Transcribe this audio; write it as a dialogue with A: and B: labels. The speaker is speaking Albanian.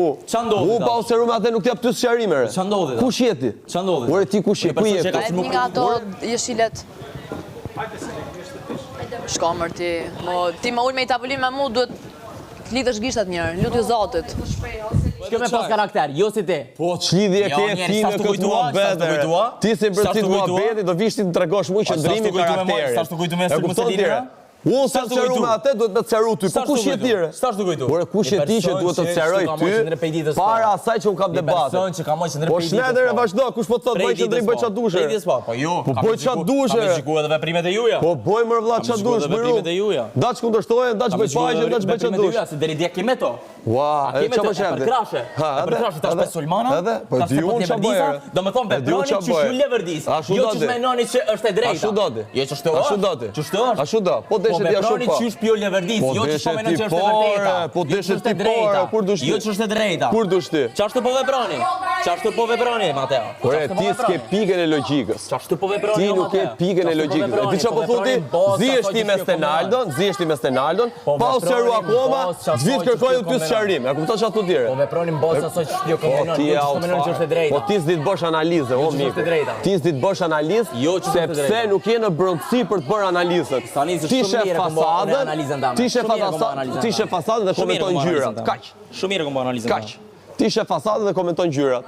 A: Mu.
B: Ça ndodhi
A: Mu pa u sqaru me atë nuk të jap ty sqarime re.
B: Ça ndodhi?
A: Kush je ti?
B: Ça ndodhi?
A: Ore ti kush je? Ku je?
C: Ti? Një nga ato jeshilet. Shko mër ti. Mo ti me u ul me një tavolinë me mu duhet të lidhësh gishtat njëherë, lutju Zotit.
B: Shko me pas karakter, jo si ti.
A: Po ç'lidhje
B: jo,
A: ke ti në këtë muhabet? Ti si brëcit muhabeti do vish ti të tregosh mu qëndrimin karakterin.
B: Sa shtu kujtu me
A: Mussolini? Unë s'jam sqaru me atë, duhet me të sqaru ty. Po kush je ti re?
B: Sa shtu kujtu?
A: Ore kush je ti që duhet të sqaroj ty para asaj që unë kam debatin.
B: Një person që ka marrë qëndrim
A: Po shnetër e vazhdo, kush po të thotë bëj qëndrim bëj çfarë dush.
B: Prej ditës po, po jo.
A: Po bëj çfarë dush.
B: Kam shikuar edhe veprimet e juaja.
A: Po bëj mor vlla çfarë dush,
B: bëj veprimet e juaja.
A: Daç kundërshtoje, daç bëj paqe, daç bëj çfarë
B: dush. Se deri dje kemi to.
A: Ua,
B: A kemi
A: çfarë
B: të
A: po shef?
B: përkrashe?
A: Ha,
B: E përkrashe tash
A: edhe,
B: pe sulmana?
A: Edhe, po
B: tash
A: di
B: se po
A: unë
B: të
A: çfarë bëj.
B: leverdisa, do me thonë
A: E di unë
B: veproni
A: çfarë
B: qysh
A: bëj.
B: ju leverdis.
A: Ashtu
B: Jo
A: do
B: qysh
A: ti.
B: menoni që është e drejta.
A: Ashtu do ti.
B: Jo qështu është.
A: Ashtu do ti.
B: Qështu është.
A: Ashtu do. Po deshe
B: Po
A: ti ashtu
B: veproni
A: po.
B: qysh pjo leverdis,
A: Po
B: jo qysh
A: deshe
B: po menoni
A: ti
B: që është e
A: po,
B: vërteta.
A: re, po
B: Jo
A: deshe
B: që është e
A: ti po,
B: drejta.
A: re, kur dush ti?
B: Jo që është e drejta.
A: Kur dush ti?
B: Qashtu po veproni? Qashtu po veproni, Mateo?
A: Ore,
B: Qashtu po
A: ti s'ke
B: veproni?
A: pikën e logjikës.
B: Qashtu po veproni,
A: Ti
B: o
A: nuk ke
B: Mateo?
A: pikën e
B: Qashtu po
A: logjikës. E di
B: veproni,
A: çfarë po
B: po
A: thotë ti?
B: veproni bazë
A: Zihesh
B: asaj
A: ti
B: që
A: me
B: ju konvenon.
A: Stenaldon, zihesh ti me Stenaldon,
B: Po
A: pa u sqaru
B: veproni
A: akoma,
B: bazë asaj
A: vit
B: që
A: kërkoj
B: ju
A: unë ty
B: konvenon.
A: sqarim. E kupton çfarë thotë ti?
B: Po veproni në bazë asaj që ju
A: Po
B: konvenon,
A: ti
B: jo
A: je
B: që
A: out
B: menon që është e
A: fare.
B: drejta.
A: Po ti s'di të bësh analizë, o
B: Jo që
A: miku.
B: është e drejta.
A: Ti s'di të bësh analizë,
B: Jo që është e
A: sepse
B: drejta.
A: nuk je në brendësi për të bërë analizën.
B: Tani se
A: Ti
B: shumë
A: shef
B: mirë e kom bërë unë
A: fasadën,
B: analizën tame.
A: ti shef
B: Shumë mirë e kom bërë
A: fasadën,
B: analizën
A: ti shef
B: tame.
A: fasadën dhe
B: Shumë mirë e
A: komenton
B: kom bërë
A: ngjyrat.
B: analizën tame.
A: Kaq.
B: Shumë mirë e kom bërë analizën
A: Kaq.
B: tame.
A: Ti shef fasadën dhe komenton ngjyrat.